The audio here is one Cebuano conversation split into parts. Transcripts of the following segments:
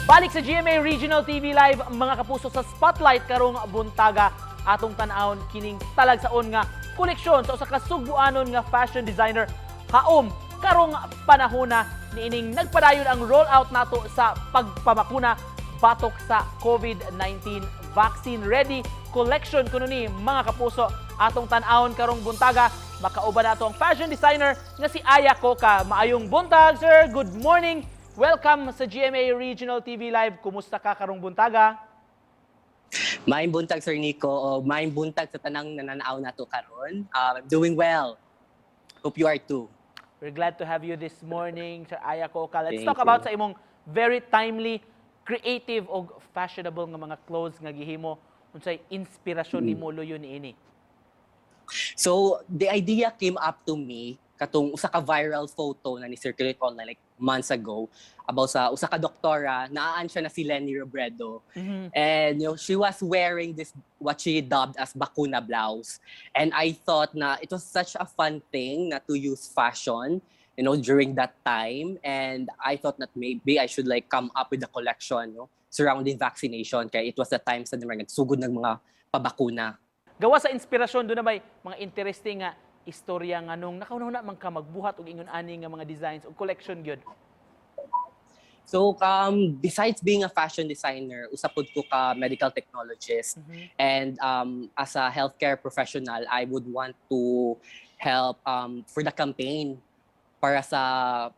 Balik sa GMA Regional TV Live, mga kapuso, sa Spotlight karong buntaga, atong tan-awon kining talagsaon nga koleksyon sa usa ka Sugbuanon nga fashion designer haom karong panahona niining nagpadayon ang rollout nato sa pagpabakuna batok sa COVID-19. Vaccine ready collection kuno ni, mga kapuso. Atong tan-awon karong buntaga, makauban nato ang fashion designer nga si Aya Coca. Maayong buntag, sir. Good morning. Welcome sa GMA Regional TV Live. Kumusta ka karong buntaga? Maayong buntag, Sir Nico, o maayong buntag sa tanang nananaw nato karon. I'm doing well. Hope you are too. We're glad to have you this morning, Sir Aya Coca. Let's Thank talk about you. Sa imong very timely, creative og fashionable nga mga clothes nga gihimo. Unsay inspirasyon nimo luyo niini? So, the idea came up to me katong usa ka viral photo na ni circulate online like months ago about sa usa ka doktora, naan siya na si Leni Robredo. And she was wearing this, what she dubbed as bakuna blouse. And I thought na it was such a fun thing na to use fashion during that time. And I thought that maybe I should like come up with a collection surrounding vaccination kay it was the time sa mga nagsugod ng mga pabakuna. Gawa sa inspirasyon, duna may mga interesting nga istorya nga nung nakauna man ka magbuhat og ingon ani nga mga designs og collection gyud? So besides being a fashion designer, usa pud ko ka medical technologist. And as a healthcare professional, I would want to help for the campaign para sa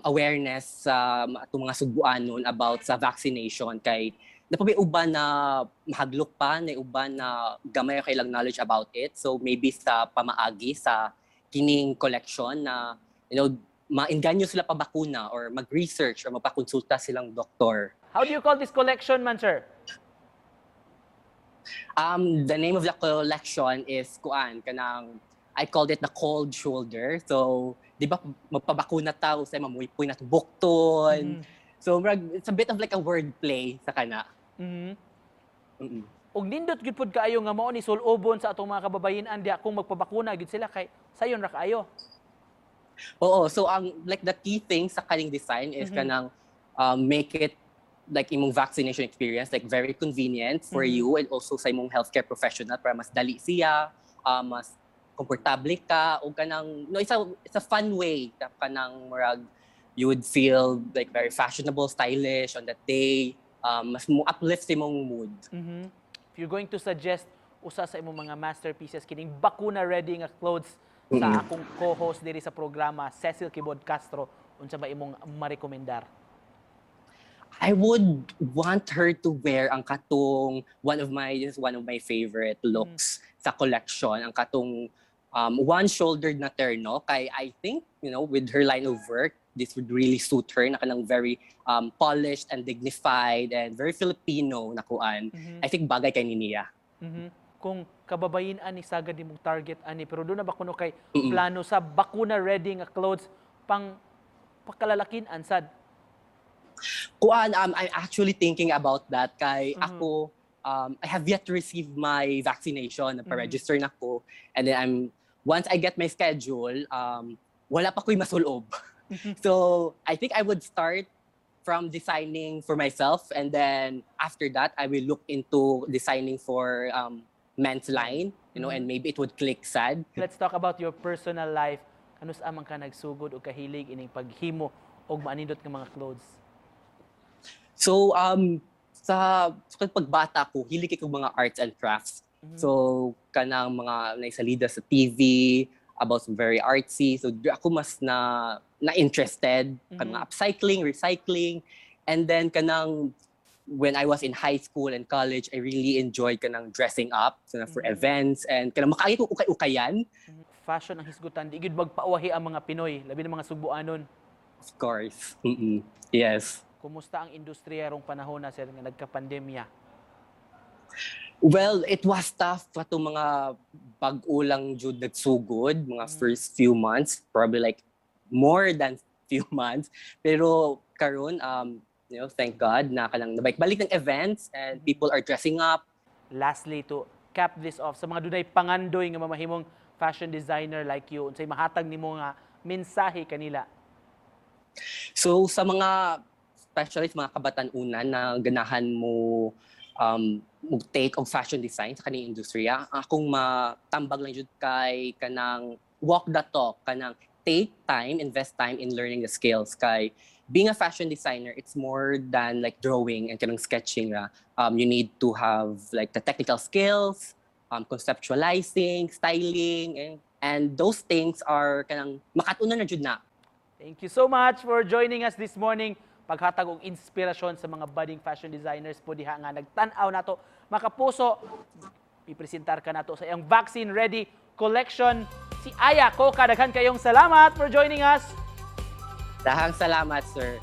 awareness sa atong mga Sugbuanon about sa vaccination kay naa pa may uban na mahadlok pa, na uban na gamay kay lang knowledge about it. So maybe sa pamaagi sa kining collection na maengganyo sila pa bakuna or mag-research or magpakonsulta silang doktor. How do you call this collection man, sir? The name of the collection is kuan, kanang I called it the cold shoulder. So, di ba magpabakuna ta sa mamuypoy na bukton. So, murag, it's a bit of like a wordplay sa kana. Ug nindot gyud pud kaayo nga mao ni sul-obon sa atong mga kababayen-an diha kung magpabakuna gyud sila kay sayon ra kaayo. Oo, so ang like the key thing sa kaning design is kanang make it like imong vaccination experience like very convenient for you and also sa imong healthcare professional para mas dali siya, mas komportable ka o kanang no it's a fun way ka kanang murag you would feel like very fashionable, stylish on that day. Mas mo uplift imong mood. If you're going to suggest usa sa imong mga masterpieces kining bakuna ready nga clothes sa akong co-host diri sa programa, Cecil Kibod Castro, unsa ba imong marekomendar? I would want her to wear ang katong one of my this is one of my favorite looks sa collection, ang katong one-shouldered na terno kay I think with her line of work this would really suit her na kanang very polished and dignified and very Filipino na kuan. I think bagay kay ni niya. Kung kababayen-an ni sagad imong target ani, pero duna ba kuno kay plano sa bakuna ready nga clothes pang pakalalakin ansad? Kuan, I'm actually thinking about that kay ako, I have yet to receive my vaccination. Nagpa-register na ko. And then once I get my schedule, wala pa ko'y masulob. So I think I would start from designing for myself and then after that I will look into designing for men's line, and maybe it would click sad. Let's talk about your personal life. Kanus-a man ka nagsugod og kahilig ining paghimo og maanindot nga mga clothes? So sa pagbata ko, hilig ko mga arts and crafts. So kanang mga naisalida sa TV about some very artsy. So ako mas na interested kanang mga upcycling, recycling, and then kanang when I was in high school and college, I really enjoyed kanang dressing up so na for events and kanang makaagi ko ukay-ukayan. Fashion ang hisgutan, di gyud magpauwahi ang mga Pinoy, labi na mga Sugbuanon. Of course. Yes. Kumusta ang industriya rong panahon na, sir, nga nagkapandemya? Well, it was tough atong mga bag-o lang jud nagsugod, mga first few months, probably like more than few months. Pero karon thank God na kanang nabalik-balik ng events and people are dressing up. Lastly, to cap this off, sa mga dunay pangandoy nga mamahimong fashion designer like you, unsay mahatag nimo nga mensahe kanila? So sa mga especially sa mga kabatan-unan na ganahan mo mo take og fashion design sa kaning industriya, akong matambag lang jud kay kanang walk the talk, kanang take time, invest time in learning the skills, kay being a fashion designer, it's more than like drawing and kanang sketching ra. You need to have like the technical skills, conceptualizing, styling, and those things are kanang makat-unan na jud na. Thank you so much for joining us this morning. Paghatag og inspirasyon sa mga budding fashion designers po diha nga nagtan-aw nato. Makapuso, ipresentar ka nato sa iyang Vaccine Ready Collection, si Aya Coca. Daghan kayong salamat for joining us. Daghang salamat, sir.